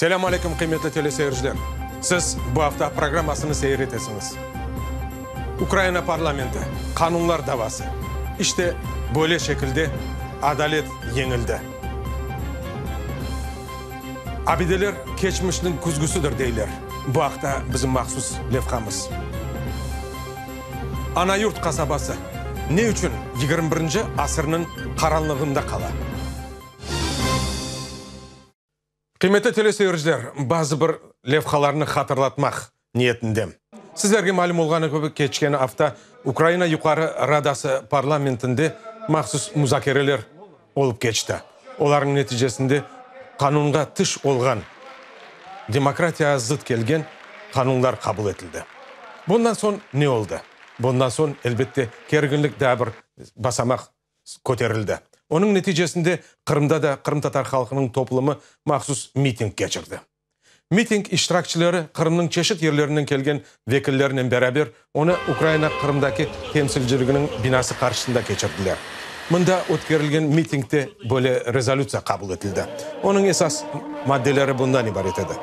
Selâm aleyküm, qıymetli teleseyirciler! Siz Bu afta programmasını seyir etesiñiz. Ukraina parlamenti, qanunlar davası. İşte, böyle şekilde adalet yeñildi. Abideler keçmişniñ küzgüsidir, deyler. Bu aqta bizim mahsus levhamız. Anayurt qasabası ne içün yigirmi birinci asırnıñ qaranlığında qala? Qıymetli teleseyirciler, bazı bir levhalarnı hatırlatmaq niyetindem. Sizlerge malüm olğanı kibi, keçken afta Ukraina Yuqarı Radası parlamentinde mahsus muzakereler olıp keçti. Olarnıñ neticesinde qanunğa tış olğan, demokratiyağa zıt kelgen qanunlar qabul etildi. Bundan soñ ne oldı? Bundan soñ, elbette, kerginlik daa bir basamaq köterildi. Onıñ neticesinde Qırımda da qırımtatar halqınıñ toplumı mahsus miting keçirdi. Miting iştirakçileri Qırımnıñ çeşit yerlerinden kelgen vekillerinen beraber onı Ukraina Qırımdaki temsilciliginiñ binası qarşısında keçirdiler. Mında ötkerilgen mitingde böyle rezolütsiya qabul etildi. Onıñ esas maddeleri bundan ibaret edi.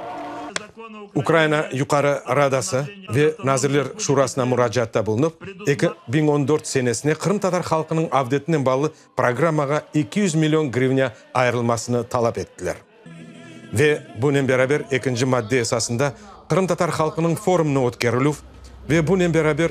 Ukraina Yuqarı Radası ve Nazirler Şurasına muracaatta bulunıp, 2014 senesine qırımtatar halqınıñ avdetinen bağlı programmağa 200 million grivnâ ayırılmasını talap ettiler. Ve bunen beraber ekinci madde esasında qırımtatar halqınıñ forumını ötkerilüv ve bunen beraber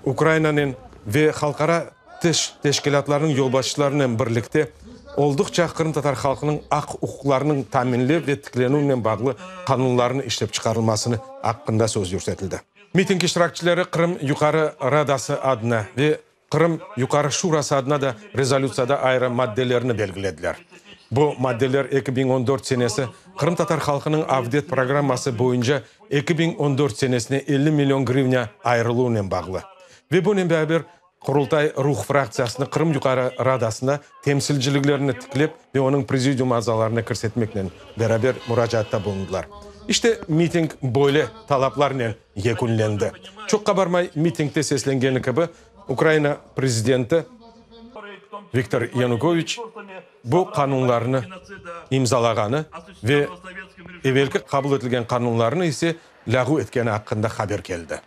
Ukrainanen ve halqara tış teşkilâtlarnıñ yolbaşçılarınen birlikte olduqça qırımtatar halqınıñ aq-uquqlarınıñ taminlev ve tiklenüvnen bağlı qanunlarnı işlep çıqarılmasını aqqında söz yürsetildi. Miting iştirakçileri Qırım Yuqarı Radası adına ve Qırım Yuqarı Şurası adına da rezolütsiyada ayrı maddelerni belgilediler. Bu maddeler 2014 senesi qırımtatar halqınıñ avdet programması boyunca 2014 senesine 50 million grivnâ ayırıluvınen bağlı. Ve bunen beraber Qurultay Ruh fraktsiyasını Qırım Yuqarı Radasında temsilciliglerini tiklep ve onıñ prezidium azalarını kirsetmeknen beraber muracaatta bulundılar. İşte, miting böyle talaplarnen yekünlendi. Çoqqa barmay mitingde seslengeni kibi, Ukraina prezidenti Viktor Yanukoviç bu qanunlarnı imzalağanı ve evelki qabul etilgen qanunlarnı ise lâğu etkeni aqqında haber keldi.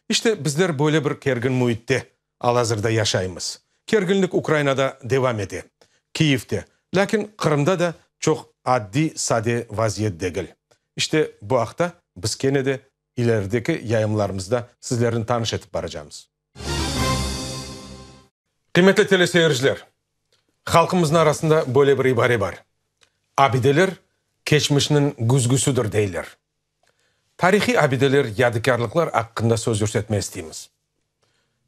İşte, bizler böyle bir kergin müitte al-azırda yaşaymız. Kerginlik Ukrainada devam ete, Kiyevde, lâkin Qırımda da çoq addiy, sade vaziyet degil. İşte, bu aqta biz kene de ilerideki yayınlarımızda sizlerni tanış etip baracamız. Qıymetli teleseyirciler, halqımıznıñ arasında böyle bir ibare bar, Abideler keçmişniñ güzgüsidir deyler. Tarihiy abideler, yadikârlıqlar aqqında söz yürsetme isteymiz.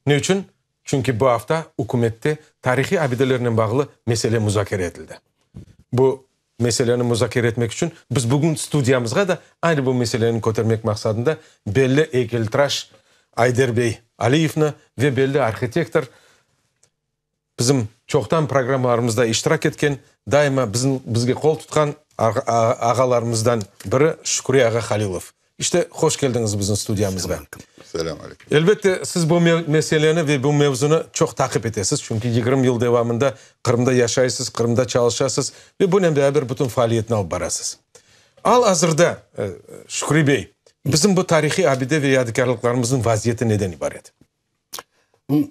Ne içün? Çünki bu afta ükümette tarihiy abidelernen bağlı mesele muzakere etildi. Bu meseleni muzakere etmek içün biz bugün studiyamızğa da aynı bu meseleni kötermek maqsadında belli eykeltıraş Ayder bey Aliyevni ve belli arhitektor, bizim çoqtan programmalarımızda iştirak etken, daima bizim bizge qol tutqan ağalarımızdan biri Şükri ağa Halilov. İşte, hoş keldiñiz bizim studiyamızğa. Selâm aleyküm. Elbette, siz bu meseleni ve bu mevzunı çoq taqip etesiz, çünki 20 yıl devamında Qırımda yaşaysız, Qırımda çalışasız ve bunen beraber bütün faaliyetni alıp barasız. Al-azırda, Şükri bey, bizim bu tarihiy abide ve yadikârlıqlarımıznıñ vaziyeti neden ibaret?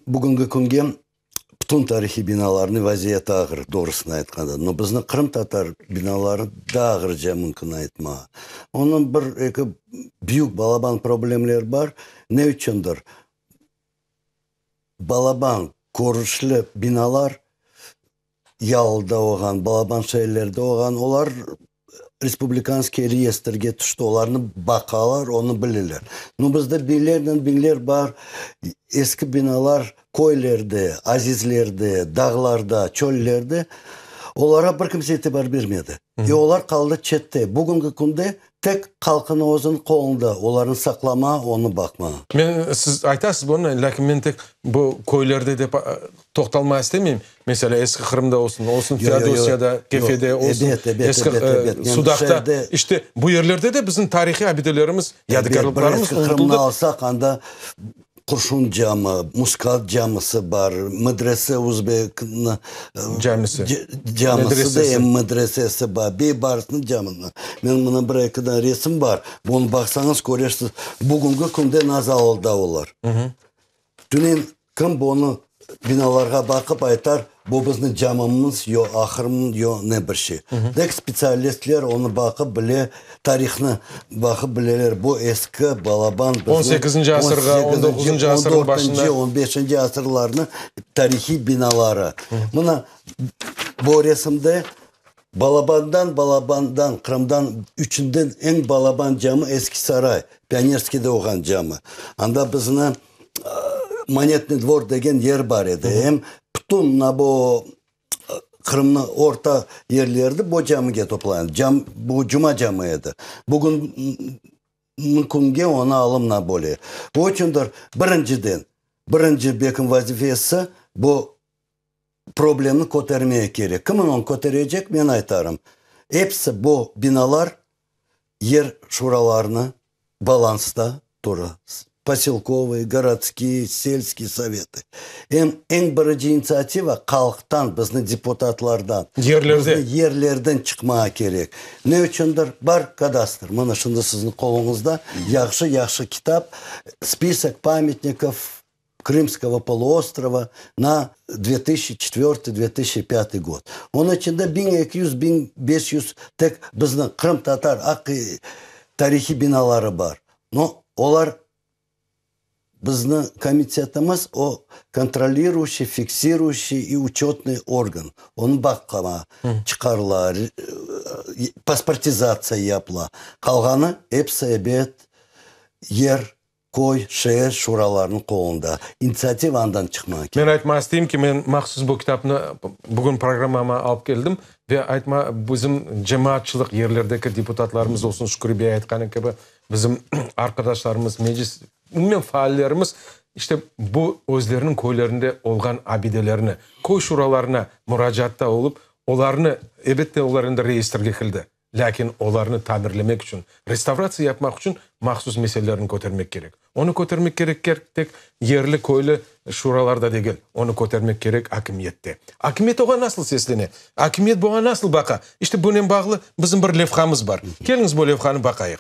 Bugünki künge bütün tarihiy binalarnıñ vaziyeti ağır, doğrusını aytqanda. No bizni qırımtatar binaları daa ağırca mümkün aytmağa. Onıñ bir, eki büyük balaban problemler bar. Ne içündir balaban körüşli binalar Yalıda olğan, balaban şeerlerde olğan, olar respublikanskiy reyestrge tüşti, olarnı baqalar, onı bileler. No bizde biñlernen biñler bar eski binalar köylerde, azizlerde, dağlarda, çöllerde, olara bir kimse itibar bermedi. E olar qaldı çette. Bugünki künde Tek halqnıñ özüniñ qolunda olarnı saqlama, onı baqma. Men, siz aytasız bunı, lâkin men tek bu köylerde dep toqtalmağa istemeyim. Meselâ, Eski Qırımda olsun, olsun Feodosiyada, Kefede olsun, Eski Sudaqta. İşte, bu yerlerde de bizim tarihiy abidelerimiz, yadigarlıqlarımız unutıldı. Eski Qırımnı alsaq, anda. Qurşun camı, Muskat camısı bar, medrese uzbekni Camisi. Camisi de em medresesi bar, Beybarsnıñ camını. Men mına bir eki dane resim bar, bunı baqsañız körersiz, bugünki künde nasıl alda olar. Tünevin kim bunı binalarğa baqıp aytar, bu bizni camımız, yo ahırmı, yo ne bir şey. Tek spetsialistler onı baqıp bile, tarihnı baqıp bileler, bu eski, balaban bizni on sekizinci asırğa, on doquzıncı asırnıñ başında. On dörtünci, on beşinci asırlarnıñ tarihiy binaları. Mına bu resimde balabandan balabandan, Qırımdan üçünden eñ balaban camı Eski Saray, Pionerskiyde olğan camı. Anda bizni Monetnıy dvor degen yer bar edi. Em bütün mına bu Qırımnıñ orta yerlerdi bu camige toplaydı. Cam, bu Cuma cami edi. Bugün künge onı alımna böle. Bu içündir, birinciden, birinci bekim vazifesi bu problemni kötermege kerek. Kim onı köterecek, men aytarım. Episi bu binalar yer şuralarını balansta tura, poselkovıy, gorodskiy, selskiy sovetı. Em eñ birinci initsiativa halqtan, bizni deputatlardan, Yerlerde. bizni yerlerden çıqmağa kerek. Ne içündir? Bar kadastr, mına şimdi siziñ qoluñızda yahşı-yahşı kitap, Spisok pamyatnikov Krımskogo poluostrova na dve tısyaçı çetvertıy, dve tısyaçı pâtıy god. Onıñ içinde 1200, 1500 tek bizni qırımtatar aqı tarihiy binaları bar. No, olar bizni komitetimiz o kontroliruyuşiy, fiksiruyuşiy i uçetnıy organ. Onı baqama çıqarıla, pasportizatsiya yapıla. Qalğanı episi ebet yer Köy, şeer şuralarınıñ qolunda. İnitsiativa andan çıqmağa kerek. Men aytmağa isteyim ki, men mahsus bu kitapnı bugün programmama alıp keldim ve aytma, bizim cemaatçılıq yerlerdeki deputatlarımız olsun, Şükri bey aytqanı kibi, bizim arqadaşlarımız, meclis, umumen faallerimiz, işte, bu özleriniñ köylerinde olğan abidelerni köy şuralarına muracaatta olıp, olarnı, elbette, olar endi reyestrge kirdi, Lâkin olarnı tamirlemek içün, restavratsiya yapmaq içün mahsus meselelerni kötermek kerek. Onı kötermek kerek tek yerli, köylü şuralarda degil, onı kötermek kerek akimiyette. Akimiyet oña nasıl seslene? Akimiyet buña nasıl baqa? İşte bunen bağlı bizim bir levhamız bar. Keliñiz bu levhanı baqayıq.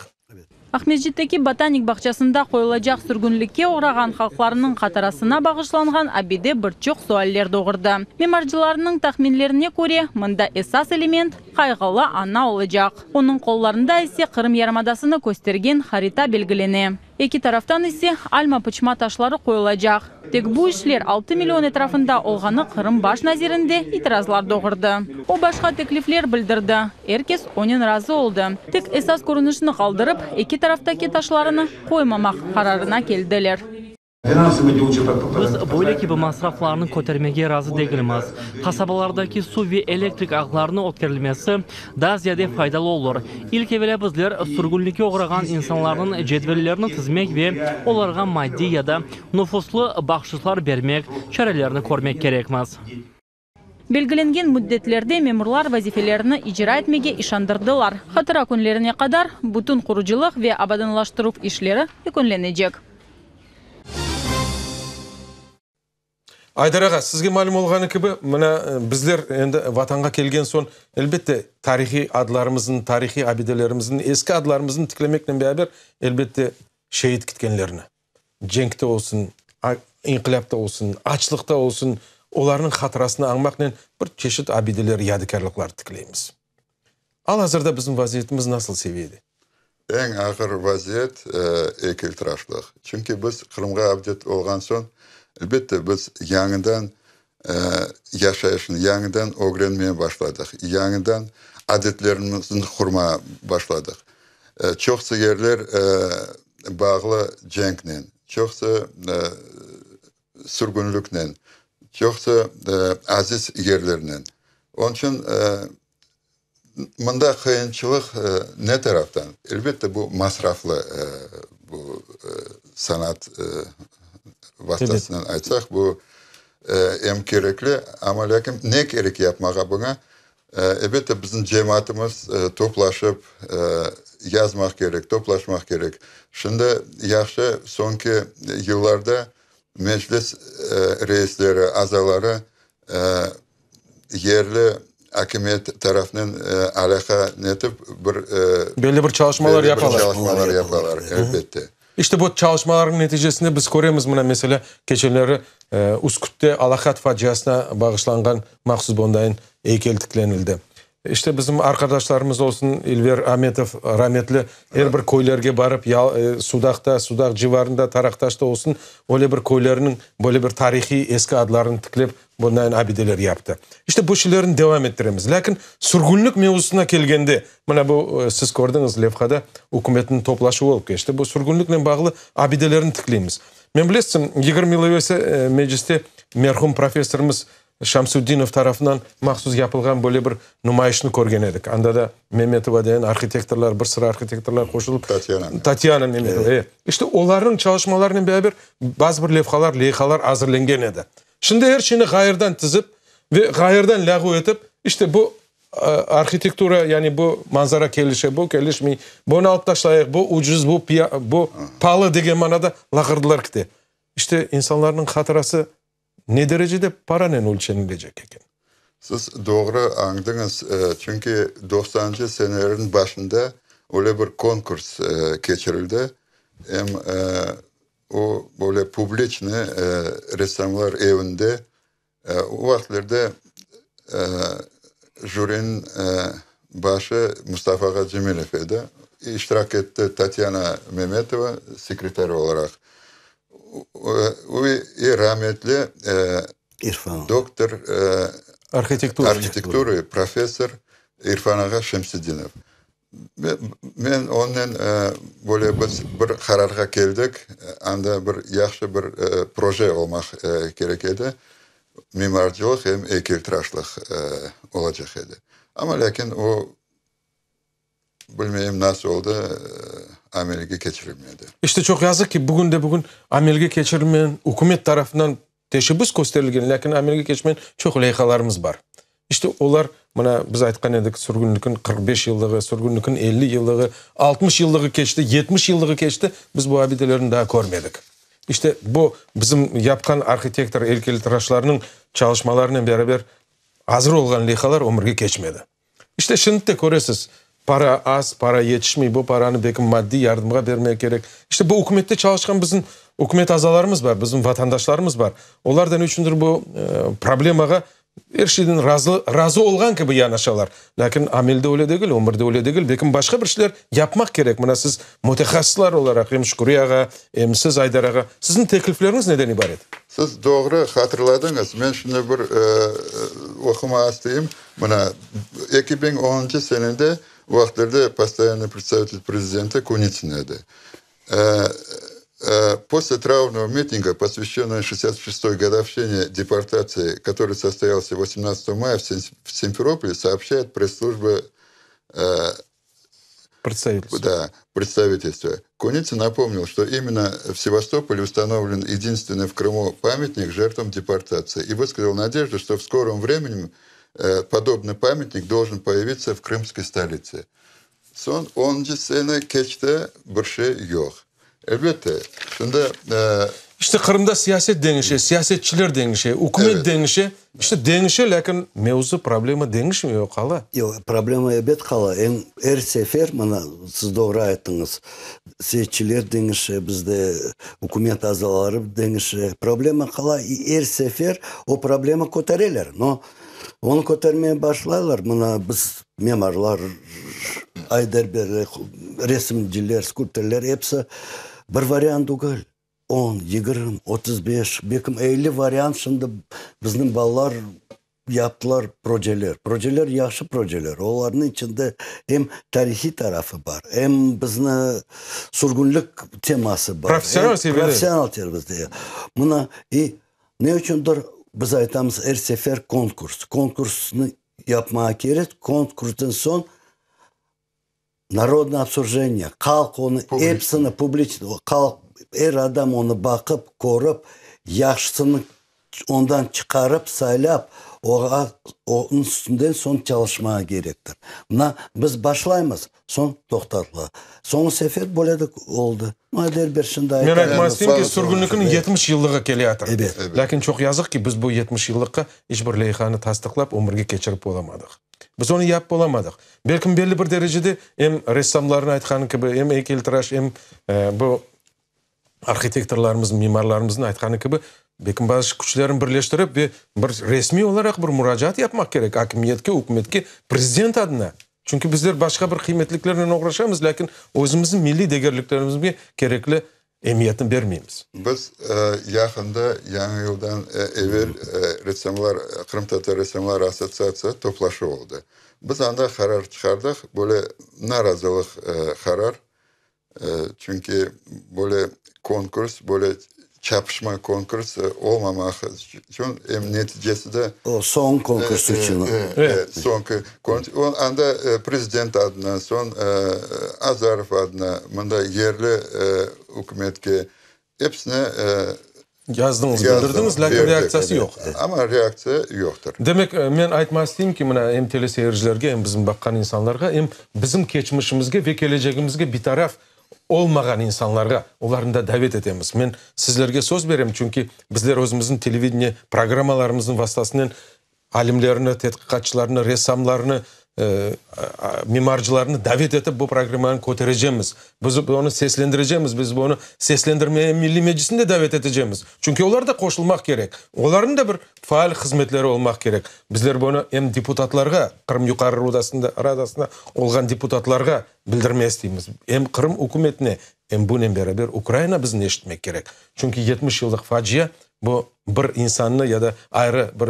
Aqmescitteki Botanik bağçasında qoyulacaq sürgünlikke oğrağan halqlarnıñ hatırasına bağışlanğan abide bir çoq sualler doğurdı. Mimarcılarnıñ tahminlerine köre, mında esas element, qayğılı ana olacaq. Onıñ qollarında ise Qırım yarımadasını köstergen harita belgilene. Eki taraftan ise alma pıçma taşları qoyulacaq. Tek bu işler altı million etrafında olğanı Qırım baş nazirinde itirazlar doğurdı. O başqa teklifler bildirdi, er kes onen razı oldı. Tek esas körünişni qaldırıp, eki taraftaki taşlarını qoymamaq qararına keldiler. Biz böyle kibi masraflarnı kötermege razı degilmiz. Qasabalardaki suv ve elektrik ağlarınıñ ötkerilmesi daa ziyade faydalı olur. İlk evelâ bizler sürgünlikke oğrağan insanlarnıñ cedvellerini tizmek ve olarğa maddiy ya da nufuzlı bahşışlar bermek çarelerini körmek kerekmiz. Belgilengen müddetlerde memurlar vazifelerini icra etmege işandırdılar. Hatıra künlerine qadar bütün qurucılıq ve abadanlaştıruv işleri yekünlenecek. Aydar ağa, sizge malüm olğanı kibi, mına bizler endi Vatanğa kelgen soñ, elbette, tarihiy adlarımıznı, tarihiy abidelerimizni, eski adlarımıznı tiklemeknen beraber, elbette, şehit kitkenlerni, cenkte olsun, inqilâpta olsun, açlıqta olsun, olarnıñ hatırasını añmaqnen bir çeşit abideler, yadikârlıqlar tikleymiz. Al-azırda bizim vaziyetimiz nasıl seviyede? Eñ ağır vaziyet eykeltıraşlıq. Çünki biz Qırımğa avdet olğan soñ, elbette, biz yañıdan yaşayışnı yañıdan ögrenmeye başladıq, yañıdan adetlerimizni qurmağa başladıq. Çoqsu yerler bağlı cenknen, çoqsu sürgünliknen, çoqsu aziz yerlernen. Onıñ içün Mında qıyınçılıq ne taraftan? Elbette, bu masraflı, bu sanat vastasınen aytsaq, bu em kerekli, amma lâkin ne kerek yapmağa buña? Elbette, bizim cemaatımız toplaşıp yazmaq kerek, toplaşmaq kerek. Şimdi yahşı, soñki yıllarda Meclis reisleri, azaları yerli akimiyet tarafınen alâqa netip bir Belli bir çalışmalar yapalar. Belli bir çalışmalar yapalar, elbette. İşte bu çalışmalarnıñ neticesinde biz köremiz, mına, meselâ, keçenleri Üskütte Alaqat faciasına bağışlanğan mahsus bondayın eykel tiklenildi. İşte bizim arqadaşlarımız olsun, İlver Ametov rametli er bir köylerge barıp, Sudaqta, Sudaq civarında, Taraqtaşta olsun, öyle bir köylerniñ böyle bir tarihiy eski adlarını tiklep, bundayın abideler yaptı. İşte bu şeylerni devam ettiremiz. Lâkin sürgünlik mevzusına kelgende, mına bu siz kördiñiz levhada ükümetniñ toplaşuvı olıp keçti. Bu sürgünliknen bağlı abidelerni tikleymiz. Men bilesiz, 20 yıl evelsi mecliste merhum professorımız Şamsutdinov tarafından mahsus yapılğan böyle bir numayışnı körgen edik. Anda da Memetova degen arhitektorlar, bir sıra arhitektorlar qoşulıp. Tatyana. Tatyana Memetova, e. İşte olarnıñ çalışmalarınen beraber bazı bir levhalar, leyhalar azırlengen edi. Şimdi er şeyni ğayırdan tizip ve ğayırdan lâğu etip, işte bu arhitektura, yani bu manzara kelişe, bu kelişmey, bunı alıp taşlayıq, bu ucuz, bu bu palı degen manada laqırdılar kete. İşte insanlarnıñ hatırası Ne derecede paranen ölçenilecek eken? Siz doğru añdıñız, çünki doqsanıncı senelerniñ başında öyle bir konkurs keçirildi, em o böyle publiçnıy ressamlar evinde, o vaqıtlarda jüriniñ başı Mustafa ağa Cemilev edi, iştirak etti Tatyana Memetova sekretar olaraq. O rametli doktor arhitektura, professor İrfan ağa Şemsedinov. Men onnen böyle biz bir qararğa keldik, anda bir yahşı bir proje olmaq kerek edi, mimarcılıq em eykeltıraşlıq olacaq edi. Amma lâkin o Bilmeyim, nasıl oldı, amelge keçirilmedi. İşte çoq yazıq ki, bugün de bugün amelge keçirilmeyen, ükümet tarafından teşebbüs kösterilgen, lâkin amelge keçmeyen çoq leyhalarımız bar. İşte olar, mına, biz aytqan edik, sürgünlikniñ 45 yıllığı, sürgünlikniñ 50 yıllığı, 60 yıllığı keçti, 70 yıllığı keçti, biz bu abidelerni daa körmedik. İşte bu bizim yapqan arhitektor, eykeltıraşlarnıñ çalışmalarınen beraber azır olğan leyhalar ömürge keçmedi. İşte şimdi de köresiz, para az, para yetişmey, bu paranı belki maddiy yardımğa bermek kerek. İşte bu ükümette çalışqan bizim ükümet azalarımız bar, bizim vatandaşlarımız bar. Olar da ne içündir bu problemağa er şeyden razı, razı olğan kibi yanaşalar. Lâkin amelde öyle degil, ömürde öyle degil. Belki başqa bir şeyler yapmaq kerek. Mına siz mütehassıslar olaraq, em Şükriye ağa, em siz, Aydar ağa, siziñ teklifleriñiz neden ibaret? Siz doğru hatırladıñız. Men şimdi bir oqumağa isteyim. Mına, 2010-ncı senede o vaqıtlarda postoyannıy predstavitelь prezidenti Kunitsin edi. После траурного митинга, посвященного 66-й годовщине депортации, который состоялся 18 мая в Симферополе, сообщает пресс-служба Представительство. Да, представительство. Куницын напомнил, что именно в Севастополе установлен единственный в Крыму памятник жертвам депортации и высказал надежду, что в скором времени подобный памятник должен появиться в крымской столице. Soñ oncı sene keçti, bir şey yoq. Elbette, şimdi... İşte Qırımda siyaset deñişe, siyasetçiler deñişe, ükümet deñişe. İşte deñişe, lâkin mevzu, problema deñişmey, o qala. Yoq, problema ebet qala. Em er sefer, mına, siz doğru ayttıñız, siyasetçiler deñişe, bizde ükümet azaları deñişe, problema qala, i er sefer o problema kötereler. No, onı kötermeye başlaylar, mına, biz, mimarlar, Ayder bey, resimciler, skulptorlar, episi bir variant degil. On, yigirmi, 35, belkim 50 variant şimdi bizniñ balalar yaptılar projeler. Projeler yahşı projeler. Olarnıñ içinde em tarihiy tarafı bar, em bizni sürgünlik teması bar. Professional seviyede. Professional seviyede. Mına, i ne içündir biz aytamız er sefer konkurs. Konkursnı yapmağa kerek, konkurstan soñ Narodnoye obsujeniye, halq onı episini publiçno, halq, er adam onı baqıp, körip, yahşısını ondan çıqarıp, saylap, Oğa, onıñ üstünden soñ çalışmağa kerektir. Mına, biz başlaymız, soñ toqtatıla. Soñu sefer böyle de oldı. Mına, şimdi Men aytmaq isteyim ki, sürgünlikniñ 70 yıllığı keleyatır. Ebet. Lâkin çoq yazıq ki, biz bu 70 yıllıqqa iç bir leyhanı tasdıqlap, ömürge keçirip olamadıq. Biz onı yapıp olamadıq. Belkim belli bir derecede em ressamlarnıñ aytqanı kibi, em eykeltıraş, em bu arhitektorlarımıznıñ, mimarlarımıznıñ aytqanı kibi, belkim bazı küçlerni birleştirip ve bir resmiy olaraq bir muracaat yapmaq kerek akimiyetke, ükümetke, prezident adına. Çünki bizler başqa bir qıymetliklernen oğraşamız, lâkin özümizniñ milliy degerliklerimizge kerekli emiyetni bermeymiz. Biz yaqında, Yañı yıldan evel ressamlar, Qırımtatar ressamlar assotsiatsiya toplaşuvı oldı. Biz anda qarar çıqardıq, böyle narazılıq qarar, Çünki böyle konkurs, böyle çapışma konkurs olmamaq içün, em neticesi de... O, soñ konkurs içün. Soñki konkurs. Anda prezident adına, soñ Azarov adına, mında yerli ükümetke, episine Yazdıñız, bildirdiñiz, lâkin reaktsiyası yoq. Amma reaktsiya yoqtır. Demek, men aytmaq isteyim ki, mına, em teleseyircilerge, em bizim baqqan insanlarğa, em bizim keçmişimizge ve kelecegimizge bitaraf olmağan insanlarğa, olarnı da davet etemiz. Men sizlerge söz berem, çünki bizler özümizniñ televideniye programmalarımıznıñ vastasınen alimlerni, tedqiqatçılarnı, ressamlarnı, mimarcılarnı davet etip bu programmanı köterecemiz. Biz onı seslendirecemiz, biz onı seslendirmeye Milliy Meclisni de davet etecemiz. Çünki olar da qoşulmaq kerek. Olarnıñ da bir faal hızmetleri olmaq kerek. Bizler bunı em deputatlarğa, Qırım Yuqarı Radasında olğan deputatlarğa bildirmeye isteymiz, em Qırım ükümetine, em bunen beraber Ukraina bizni eşitmek kerek. Çünki 70 yıllıq facia Bu bir insannı ya da ayrı bir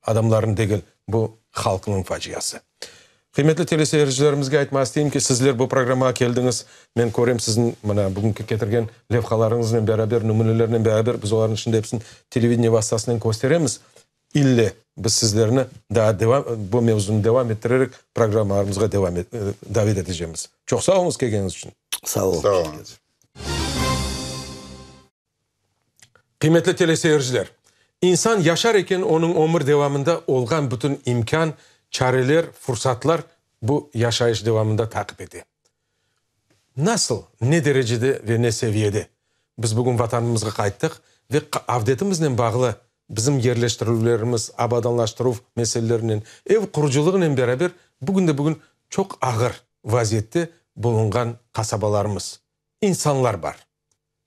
adamlarnı degil, bu halqnıñ faciası. Qıymetli teleseyircilerimizge aytmaq isteyim ki, sizler bu programmağa keldiñiz, men körem siziñ mına bugünki ketirgen levhalarıñıznen beraber, nümünelernen beraber biz olarnıñ şimdi episini televideniye vastasınen kösteremiz. İlle biz sizlerni daa devam, bu mevzunı devam ettirerek programmalarımızğa devam davet etecemiz. Çoq sağ oluñız kelgeniñiz içün. Sağ oluñız. Sağ oluñız. Qıymetli teleseyirciler, insan yaşar eken onıñ ömür devamında olğan bütün imkân, çareler, fursatlar bu yaşayış devamında taqip ete. Nasıl, ne derecede ve ne seviyede? Biz bugün Vatanımızğa qayttıq ve avdetimiznen bağlı bizim yerleştirilüvlerimiz, abadanlaştıruv meselelerinen, ev qurucılığınen beraber bugünde-bugün çoq ağır vaziyette bulunğan qasabalarımız, insanlar bar.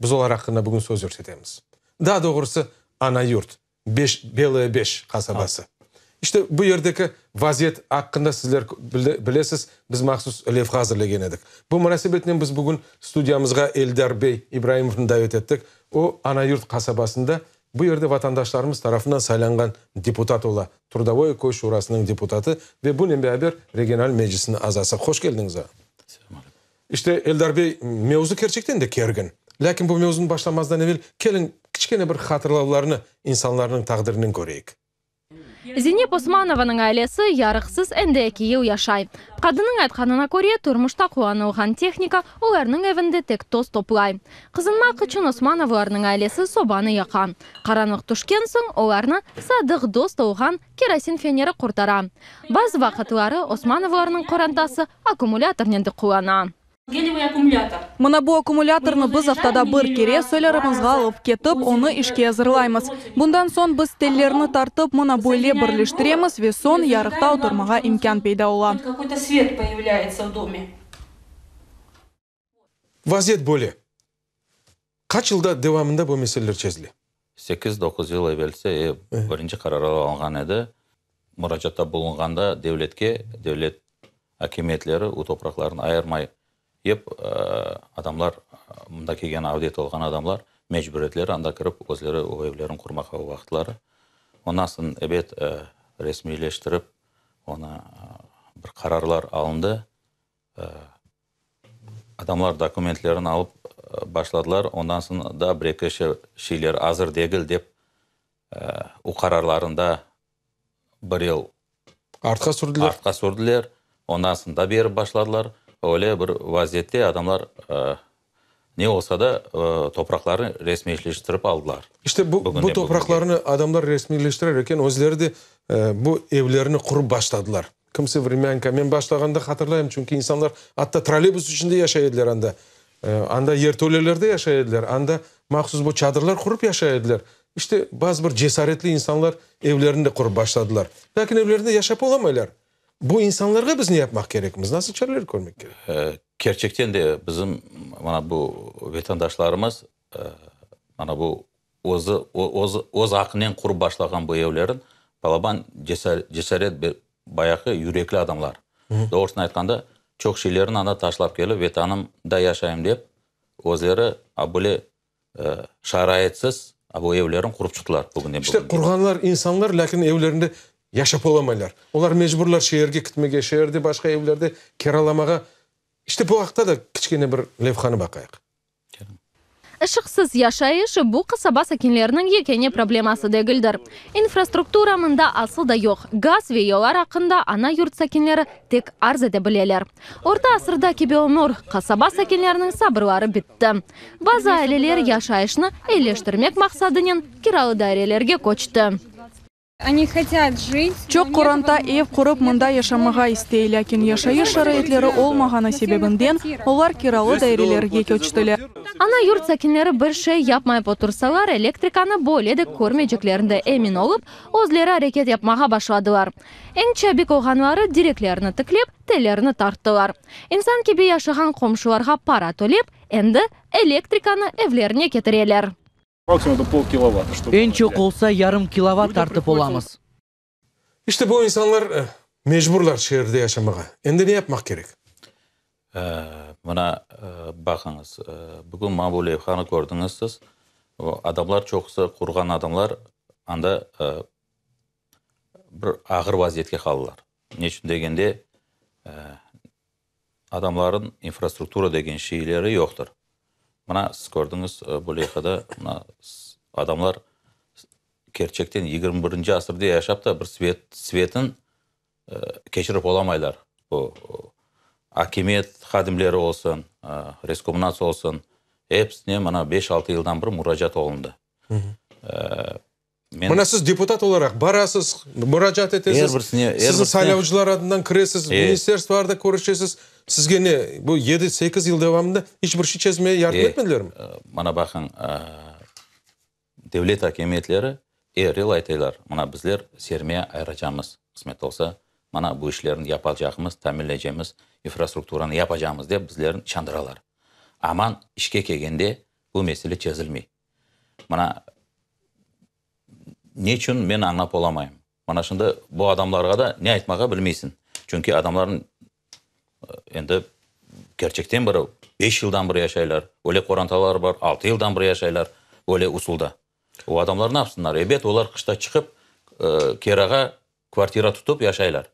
Biz olar aqqında bugün söz yürsetemiz. Daa doğrusı, Ana-Yurt, Beş, Beloye Beş qasabası. İşte, bu yerdeki vaziyet aqqında sizler bilesiz, biz mahsus levha azırlegen edik. Bu munasebetnen biz bugün studiyamızğa Eldar bey İbraimovnı davet ettik. O, Ana-Yurt qasabasında bu yerde vatandaşlarımız tarafından saylanğan deputat ola, Trudovoye köy şurasınıñ deputatı ve bunen beraber regional meclisniñ azası. Hoş keldiñiz, ağa. İşte, Eldar bey, mevzu kerçekten de kergin. Lâkin bu mevzunı başlamazdan evel, keliñ, kiçkene bir hatırlavlarnı insanlarnıñ taqdirinen köreyik. Zinep Osmanovanıñ ailesi yarıqsız endi eki yıl yaşay. Qadınıñ aytqanına köre, turmuşta qullanılğan tehnika olarnıñ evinde tek toz toplay. Qızınmaq içün Osmanovlarnıñ ailesi sobanı yaqa. Qaranlıq tüşken soñ olarnı sadıq dost olğan kerosin feneri qurtara. Bazı vaqıtları Osmanovlarnıñ qorantası akkumulâtornen de qullana. Mına bu akkumulâtornı biz aftada bir kere soylarımızğa alıp ketip, onı işke azırlaymız. Bundan soñ biz tellerni tartıp, mına böyle birleştiremiz ve soñ yarıqta oturmağa imkân peyda ola. Vaziyet böyle. Qaç yılda devamında bu meseleler çezile? Sekiz-doquz yıl evelsi e, birinci qararlar alınğan edi. Muracaatta bulunğanda devletke, devlet akimiyetleri o topraqlarnı ayırmay ep, adamlar, mında kelgen avdet olğan adamlar mecbur ediler anda kirip özleri o evlerini qurmağa o vaqıtları. Ondan soñ, ebet, resmiyleştirip onı bir qararlar alındı. Adamlar dokumentlerini alıp başladılar, ondan soñ daa bir-eki şeyler azır degil dep, o qararlarını da bir yıl artqa sürdüler. Artqa sürdüler, ondan soñ da berip başladılar. Öyle bir vaziyette adamlar. Ne olsa da, topraqlarnı resmiyleştirip aldılar. İşte bu, bu topraqlarnı adamlar resmiyleştirer eken, özleri de bu evlerni qurıp başladılar. Kimse vremânka, men başlağanda hatırlayım, çünki insanlar atta trolleybus içinde yaşay ediler anda. Anda yertölelerde yaşay ediler, anda mahsus bu çadırlar qurıp yaşay ediler. İşte, bazı bir cesaretli insanlar evlerini de qurıp başladılar. Lâkin evlerinde yaşap olamaylar. Bu insanlarğa biz ne yapmaq kerekmiz, nasıl çareler körmek kerek? Kerçekten de bizim mana bu vetandaşlarımız mana bu özü, öz aqınen qurıp başlağan bu evlerin balaban cesaret, bayağı yürekli adamlar. Doğrusını aytqanda, çoq şeylerini anda taşlap kelip, Vetanımda yaşayım dep, özleri böyle şaraitsiz bu evlerin qurıp çıqtılar bugünden İşte, bugünge. qurğanlar insanlar, lâkin evlerinde yaşap olamaylar. Olar mecburlar şeerge kitmege, şeerde başqa evlerde kiralamağa. İşte, bu aqta da kiçkene bir levhanı baqayıq. Işıqsız yaşayış bu qasaba sakinleriniñ yekâne probleması degildir. İnfrastruktura mında asıl da yoq, gaz ve yollar aqqında ana yurt sakinleri tek arz ete bileler. Orta asırda kibi ömür, qasaba sakinleriniñ sabırları bitti. Bazı aileler yaşayışnı eyileştirmek maqsadınen kiralı dairelerge köçti. Çoq qoranta ev qurıp, mında yaşamağa istey, lâkin yaşayış şaraitleri olmağanı sebebinden olar kiralı dairelerge köçtiler. Ana yurt sakinleri bir şey yapmayıp otursalar, elektrikanı böyle de körmeyceklerinde emin olıp, özleri areket yapmağa başladılar. Eñ çabik olğanları direklerni tiklep, tellerni tarttılar. İnsan kibi yaşağan qomşularğa para tölep, endi elektrikanı evlerine ketireler. Eñ çoq olsa yarım kilovatt tartıp olamız. İşte bu insanlar mecburlar şeerde yaşamağa. Endi ne yapmaq kerek? Mına, baqıñız, bugün maña bu levhanı kördiñiz siz. Adamlar, çoqusı qurğan adamlar anda bir ağır vaziyetke qaldılar. Ne içün degende, Adamların infrastruktura degen şeyleri yoqtır. Mına, siz kördiñiz, bu leyhada, mına, adamlar kerçekten 21-nci asırda yaşap da bir svet, svetin keçirip olamaylar. Bu akimiyet hadimleri olsun, Reskomnats olsun, episine mına beş-altı yıldan bir muracaat olundı. Men, Mına siz deputat olaraq barasız, muracaat etesiz, Er birisine, er siziñ birisine. saylavcılar adından kiresiz, ministerstvolarda körüşesiz. Sizge ne, bu yedi, sekiz yıl devamında iç bir şey çezmeye yardım etmedilermi? Mana baqıñ, devlet akimiyetleri er yıl aytaylar, mına bizler sermiya ayıracamız, qısmet olsa, mana bu işlerni yapacaqmız, tamirleycemiz, infrastrukturanı yapacamız dep bizlerni işandıralar. Aman işke kelgende bu mesele çezilmey. Mına, ne içün men añlap olamayım. Mına şimdi bu adamlarğa da ne aytmağa bilmeysiñ. Çünki adamlarnıñ endi kerçekten bir beş yıldan beri yaşaylar, öyle qorantalar bar, altı yıldan beri yaşaylar öyle usulda. O adamlar ne yapsınlar? Ebet, olar qışta çıqıp, kirağa kvartira tutıp yaşaylar.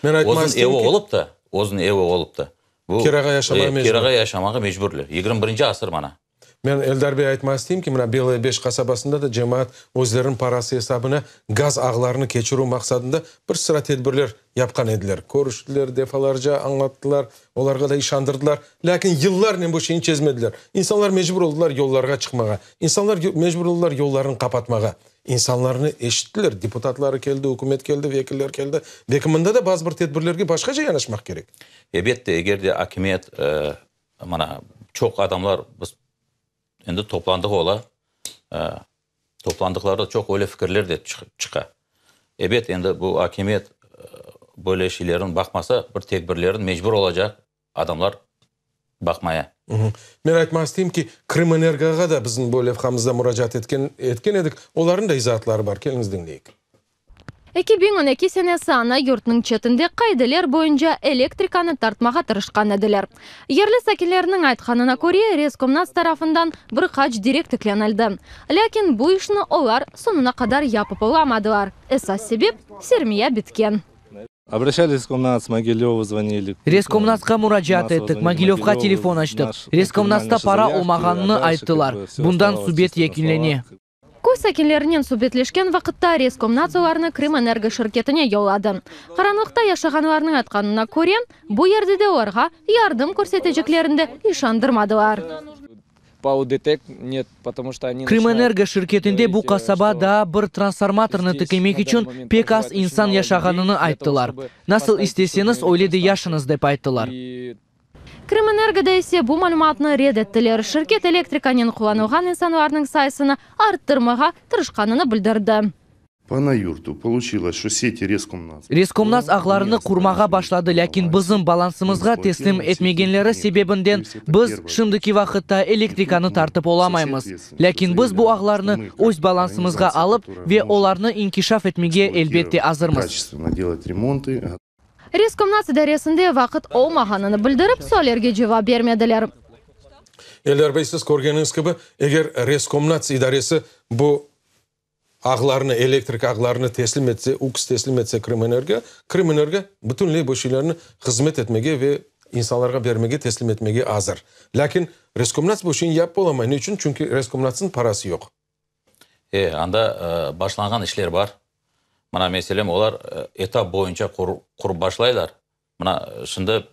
Men aytmaq Özüniñ isteyim evi ki, olıp da, özüniñ evi olıp da, bu Kirağa yaşamağa mecbur. kirağa yaşamağa mecburlar. 21-nci asır mana. Men, Eldar bey, aytmaq isteyim ki, mına Belaya Beş qasabasında da cemaat özleriniñ parası esabına gaz ağlarını keçirüv maqsadında bir sıra tedbirler yapqan ediler. Körüştiler, defalarca añlattılar, olarğa da işandırdılar. Lâkin yıllarnen bu şeyni çezmediler. İnsanlar mecbur oldılar yollarğa çıqmağa. İnsanlar mecbur oldılar yollarnı qapatmağa. İnsanlarnı eşittiler, deputatları keldi, ükümet keldi, vekiller keldi. Belki mında da bazı bir tedbirlerge başqaca yanaşmaq kerek. Ebette, eger de akimiyet, mana, çoq adamlar, biz endi toplandıq ola, toplandıqlarda çoq öyle fikirler de çıqa. Ebet, endi bu akimiyet böyle şeylerni baqmasa, bir tedbirlerni mecbur olacaq adamlar baqmaya. Men aytmaq isteyim ki, Krımenergoğa da bizim bu levhamızda muracaat etken etken edik. Olarnıñ da izaatları bar. Keliñiz diñleyik. 2012 senesi ana yurtnıñ çetinde qaideler boyunca elektrikanı tartmağa tırışqan ediler. Yerli sakinlerniñ aytqanına köre, Reskomnats tarafından bir qaç direk tiklenildi. Lâkin bu işni olar soñuna qadar yapıp olamadılar. Esas sebep, sermiya bitken. Reskomnatsqa muracaat ettik, Mogilövğa telefon açtıq. Reskomnatsta para olmağanını ayttılar. Bundan subet yekünlene. Köy sakinlerinen subetleşken vaqıtta Reskomnats olarnı Krımenergo şirketine yolladı. Qaranlıqta yaşağanlarnıñ aytqanına köre, bu yerde de olarğa yardım körseteceklerinde işandırmadılar. Krımenergo şirketinde bu qasaba daa bir transformatornı tiklemek içün pek az insan yaşağanını ayttılar. Nasıl isteseñiz, öyle de yaşañız, dep ayttılar. Krımenergoda ise bu malümatnı red ettiler. Şirket elektrikanen qullanılğan insanlarnıñ sayısını arttırmağa tırışqanını bildirdi. Reskomnats ağlarını qurmağa başladı, lâkin bizim balansımızğa teslim etmegenleri sebebinden biz şimdiki vaqıtta elektrikanı tartıp olamaymız. Lâkin biz bu ağlarnı öz balansımızğa alıp ve olarnı inkişaf etmege elbette azırmız. Reskomnats idaresinde vaqıt olmağanını bildirip, suallerge cevap bermediler. Eldar bey, siz körgeniñiz kibi, eger Reskomnats idaresi bu ağlarnı, elektrik ağlarını teslim etse, UKS teslim etse Krımenergo, Krımenergo bütünley bu şeylerni hızmet etmege ve insanlarğa bermege, teslim etmege azır. Lâkin Reskomnats bu şeyni yapıp olamay. Ne içün? Çünki Reskomnatsnıñ parası yoq. E, anda başlanğan işler bar. Mına, meselem, olar etap boyunca qurıp başlaylar. Mına, şimdi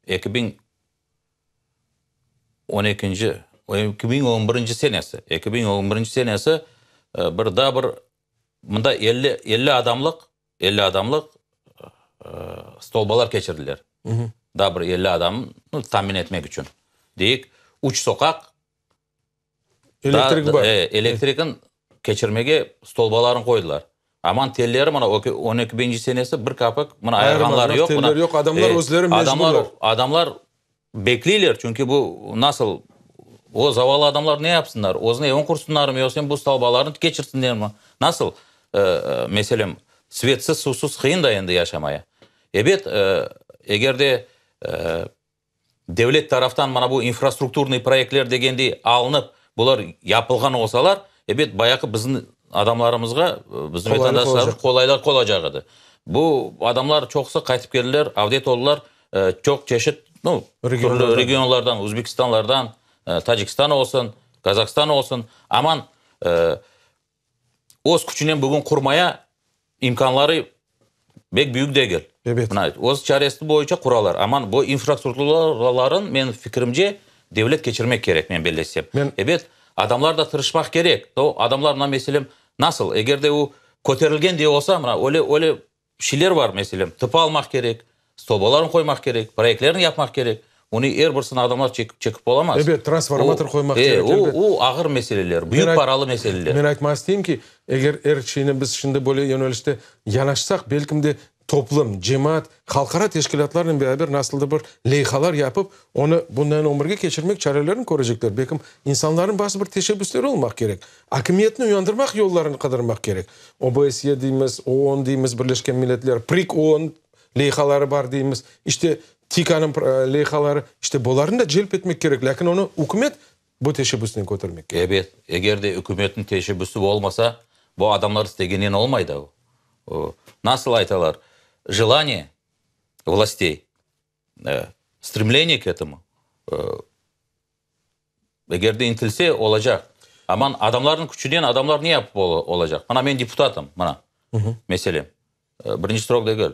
2012-nci, 2011-nci senesi, 2011-nci senesi bir daa bir mında 50, 50 adamlıq, 50 adamlıq stolbalar keçirdiler. Daa bir 50 adamnı tamin etmek içün. Deyik, üç soqaq Elektrik bar. Elektrikni keçirmege stolbalarını qoydılar. Aman telleri mına on eki biñinci senesi bir kapik mına ayırğanları yoq. Teller yoq, adamlar özleri mecburlar. Adamlar bekleyler, çünki bu nasıl, o zavallı adamlar ne yapsınlar, özüne evin qursınlarmı, yoqsa bu stolbalarnı keçirsinlermi? Nasıl, meselem, svetsiz, suvsuz qıyın da endi yaşamaya. Ebet, eger de Devlet taraftan mana bu infrastrukturnıy proyektler degendey alınıp, bular yapılğan olsalar, ebet, bayağı bizim adamlarımızğa, bizim vatandaşlarımızğa qolaylıq olacaq edi. Bu adamlar çoqusı qaytıp keldiler, avdet oldılar, çoq çeşit, nu, türlü regionlardan, Özbekistanlardan, Tacikistan olsun, Kazahstan olsun, aman öz küçünen bugün qurmaya imkânları bek büyük degil. Ebet. Mına, öz çaresi boyunca quralar. Aman bu infrastrukturaların, menim fikrimce, devlet keçirmek kerek, men bellesem. Men. Ebet, adamlar da tırışmaq kerek. O, adamlar, mına, meselem, nasıl, eger de o köterilgen de olsa, mına, öyle, öyle şeyler bar, meselem, tıpa almaq kerek, stolbalarnı qoymaq kerek, proyektlerni yapmaq kerek. Onı er birisini adamlar çekip olamaz. Ebet, transformator qoymaq kerek, elbet. O, ağır meseleler, büyük paralı meseleler. Men aytmaq isteyim ki, eger er şeyni biz şimdi böyle yönelişte yanaşsaq, belkim de toplum, cemaat, halqara teşkilâtlarnen beraber nasıldır bir leyhalar yapıp, onı bundan ömürge keçirmek çarelerini körecekler. Belkim, insanlarnıñ bazı bir teşebbüsleri olmaq kerek. Akimiyetni uyandırmaq yollarını qıdırmaq kerek. OBSYE deymiz, OON deymiz, Birleşken Milletler, PRİK OON leyhaları bar deymiz, işte, TİKAnıñ leyhaları, işte, bularnı da celp etmek kerek, lâkin onı ükümet bu teşebbüsnen kötermek kerek. Ebet, eger de ükümetniñ teşebbüsi olmasa, bu adamlar istegenen olmay da. Nasıl aytalar, jelaniye vlastey, stremleniye k etomu, Eger de intilse, olacaq. Aman, adamlarnıñ küçünen adamlar ne yapıp olacaq? Mına, men deputatım, mına, meselem. Birinci srok degil.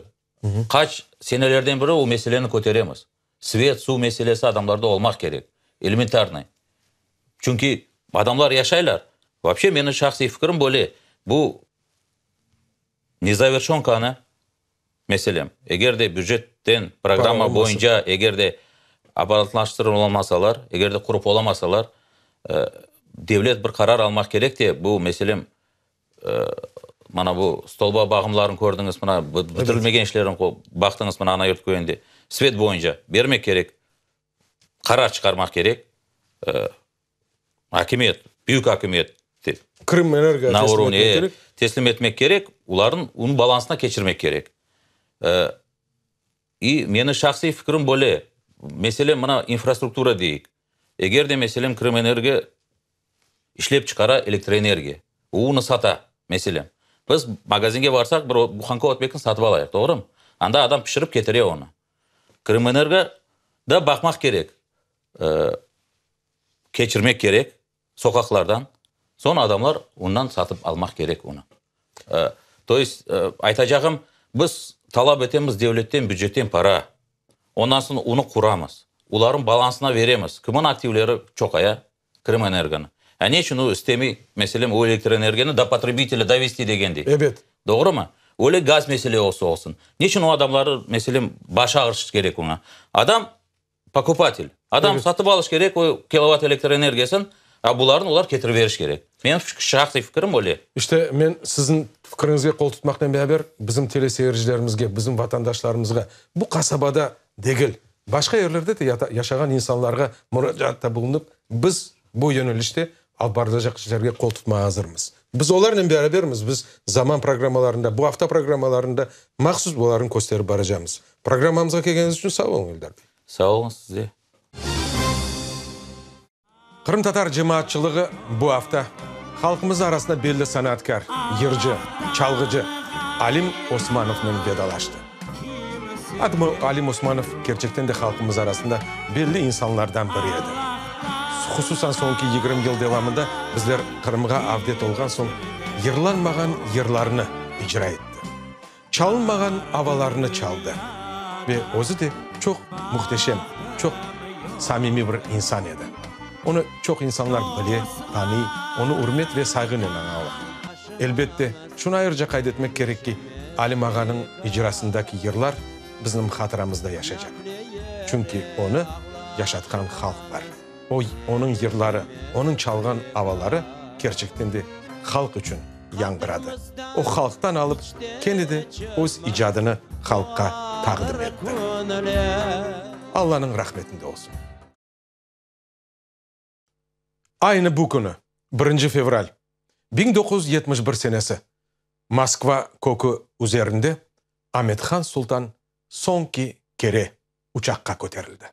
Qaç senelerden beri o meseleni köteremiz. Svet, suv meselesi adamlarda olmaq kerek. Elementarnıy. Çünki adamlar yaşaylar. Vapşe, menim şahsiy fikrim böyle, bu nezaverşenkanı, Meselem, eger de bücetten programma boyunca eger de abadanlaştırılmasalar, eger de qurıp olamasalar, devlet bir qarar almaq kerek de, bu, meselem, mana bu stolba bağımlarını kördiñiz, mına bitirilmegen işlerini baqtıñız, mına Anayurt köyünde, svet boyunca bermek kerek, qarar çıqarmaq kerek. Akimiyet, büyük akimiyet Krımenergo teslim etmek kerek. Teslim etmek kerek, olarnıñ onıñ balansına keçirmek kerek. İ meniñ şahsiy fikrim böyle, mesele mına infrastruktura deyik. Eger de, meselem, Krımenergo işlep çıqara elektroenergiya, o onı sata, meselem. Biz magazinge barsaq, bir buhanka ötmekni satıp alayıq, doğrumı? Anda adam pişirip ketire onı. Krımenergo da baqmaq kerek. Keçirmek kerek soqaqlardan, soñ adamlar ondan satıp almaq kerek onı. To est, aytacağım, biz talap etemiz devletten, bücetten para, ondan soñ onı quramız, olarnıñ balansına veremiz, kimniñ aktivleri çoqaya? Krımenergonı. A ne içün o istemey, meselem, o elektroenergiyanı do potrebitelâ dovesti degendey? Ebet. Doğrumı? Öyle gaz mesele olsa olsun. Ne içün o adamları, meselem, baş ağırış kerek oña? Adam pokupatel. Adam satıp alış kerek o kilovatt elektroenergiyasın, a bularnı olar ketirip veriş kerek. Menim şahsiy fikirim öyle. İşte, men siziñ fikiriñizge qol tutmaqnen beraber, bizim teleseyircilerimizge, bizim vatandaşlarımızğa, bu qasabada degil, başqa yerlerde de yaşağan insanlarğa muracaatta bulunıp, biz bu yönelişte alıp barılacaq işlerge qol tutmağa azırmız. Biz olarnen berabermiz, biz Zaman programmalarında, bu afta programmalarında mahsus bularnı kösterip baracamız. Programmamızğa kelgeniñiz içün sağ oluñ, Eldar bey. Sağ oluñ siz de. Qırımtatar cemaatçılığı bu afta halqımız arasında belli sanatkâr, yırcı, çalğıcı Alim Osmanovnen vedalaştı. Adım Alim Osmanov kerçekten de halqımız arasında belli insanlardan biri edi. Hususan soñki 20 yıl devamında bizler Qırımğa avdet olğan soñ yırlanmağan yırlarnı icra etti. Çalınmağan avalarnı çaldı. Ve özü de çoq mühteşem, çoq samimiy bir insan edi. Onı çoq insanlar bile, tanıy, onı ürmet ve sayğınen añalar. Elbette, şunı ayrıca qayd etmek kerek ki, Alim ağanıñ icrasındaki yırlar bizim hatıramızda yaşaycaq. Çünki onı yaşatqan halq bar. O, onıñ yırları, onıñ çalğan avaları kerçekten de halq içün yañğıradı. O, halqtan alıp, kene de öz icadını halqqa taqdim etti. Allanıñ rahmetinde olsun. Aynı bu künü, birinci fevral, 1971 senesi, Moskva kökü üzerinde Amet-Han Sultan soñki kere uçaqqa köterildi.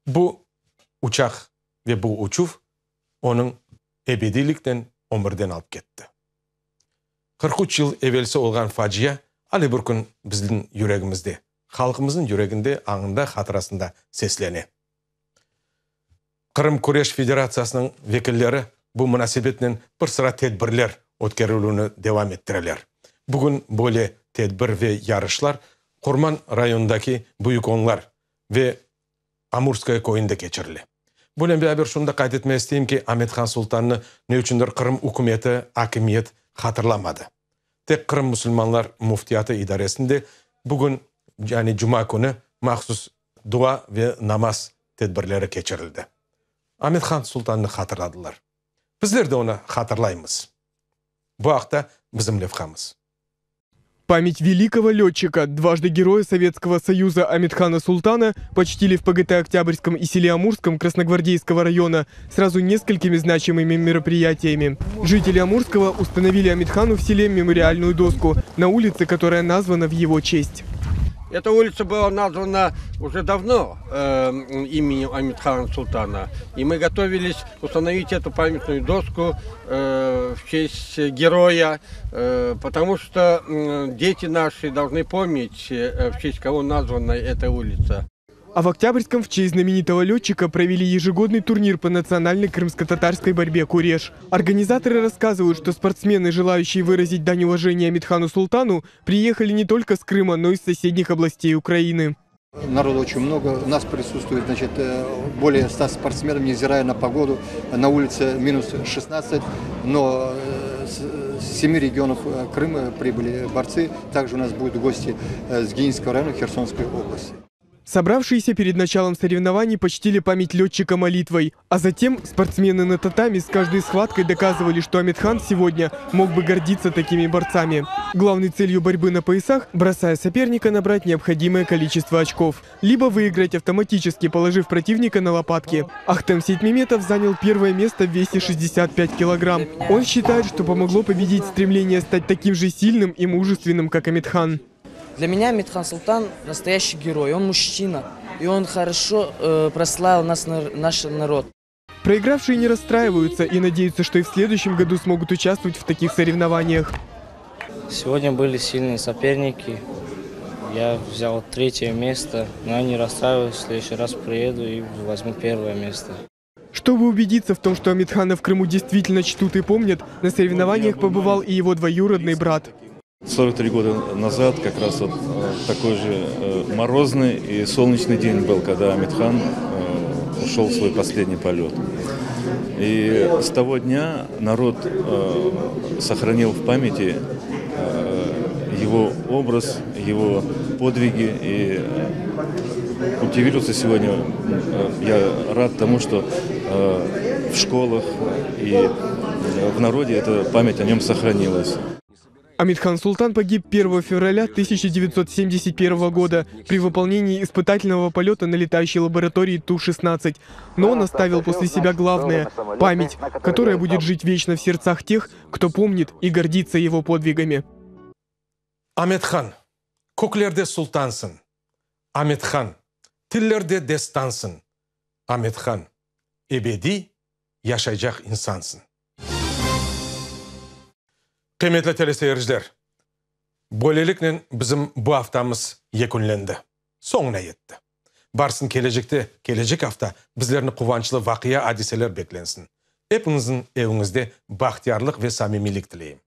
Bu uçaq ve bu uçuv onıñ ebediylikten ömürden alıp ketti. 43 yıl evelsi olğan facia ale bir kün bizniñ yüregimizde, halqımıznıñ yüreginde, añında, hatırasında seslene. Qırım Küreş Federatsiyasınıñ vekilleri bu munasebetnen bir sıra tedbirler ötkerilüvini devam ettireler. Bugün böyle tedbir ve yarışlar Qurman rayonındaki Büyük Onlar ve Amurskoye köyünde keçirile. Bunen beraber şunı da qayd etmege isteyim ki, Amet-Han Sultannı ne içündir Qırım ükümeti, akimiyet hatırlamadı. Tek Qırım musulmanlar müftiyatı idaresinde bugün, yani cuma künü mahsus dua ve namaz tedbirleri keçirildi. Amet-Han Sultannı hatırladılar. Bizler de onı hatırlaymız. Bu aqta bizim levhamız. Память великого летчика, дважды Героя Советского Союза Амет-Хана Султана почтили в ПГТ Октябрьском и селе Амурском Красногвардейского района сразу несколькими значимыми мероприятиями. Жители Амурского установили Амет-Хану в селе мемориальную доску на улице, которая названа в его честь. Эта улица была названа уже давно э, именем Амет-Хана Султана. И мы готовились установить эту памятную доску э, в честь героя, э, потому что э, дети наши должны помнить, э, в честь кого названа эта улица. А в Октябрьском в честь знаменитого летчика провели ежегодный турнир по национальной крымско-татарской борьбе «Куреш». Организаторы рассказывают, что спортсмены, желающие выразить дань уважения Амет-Хану Султану, приехали не только с Крыма, но и с соседних областей Украины. Народу очень много. У нас присутствует значит, э, более 100 спортсменов, невзирая на погоду. На улице минус 16, но э, с семи регионов э, Крыма прибыли борцы. Также у нас будут гости с Генического района Херсонской области. Собравшиеся перед началом соревнований почтили память летчика молитвой. А затем спортсмены на татами с каждой схваткой доказывали, что Амет-Хан сегодня мог бы гордиться такими борцами. Главной целью борьбы на поясах – бросая соперника, набрать необходимое количество очков. Либо выиграть автоматически, положив противника на лопатки. Ахтем Сейтмеметов занял первое место в весе 65 килограмм. Он считает, что помогло победить стремление стать таким же сильным и мужественным, как Амет-Хан. Для меня Амет-Хан Султан настоящий герой, он мужчина, и он хорошо э, прославил нас, наш народ. Проигравшие не расстраиваются и надеются, что и в следующем году смогут участвовать в таких соревнованиях. Сегодня были сильные соперники. Я взял третье место, но я не расстраиваюсь. В следующий раз приеду и возьму первое место. Чтобы убедиться в том, что Амет-Хана в Крыму действительно чтут и помнят, на соревнованиях побывал и его двоюродный брат. 43 года назад как раз вот э, такой же э, морозный и солнечный день был, когда Амет-Хан э, Ушел в свой последний полет. И с того дня народ сохранил в памяти его образ, его подвиги и культивируется сегодня. Я рад тому, что в школах и в народе эта память о нем сохранилась. Амет-Хан Султан погиб 1 февраля 1971 года при выполнении испытательного полета на летающей лаборатории Ту-16. Но он оставил после себя главное – память, которая будет жить вечно в сердцах тех, кто помнит и гордится его подвигами. Amet-Han, köklerde sultansıñ. Amet-Han, tillerde destansıñ. Amet-Han, ebediy yaşaycaq insansıñ. Qıymetli teleseyirciler, böyleliknen bizim bu aftamız yekünlendi, soñuna yetti. Barsın kelecekte, kelecek afta bizlerni quvançlı vaqia-adiseler beklensin. Epiñizniñ eviñizde bahtiyarlıq ve samimiylik tileyim.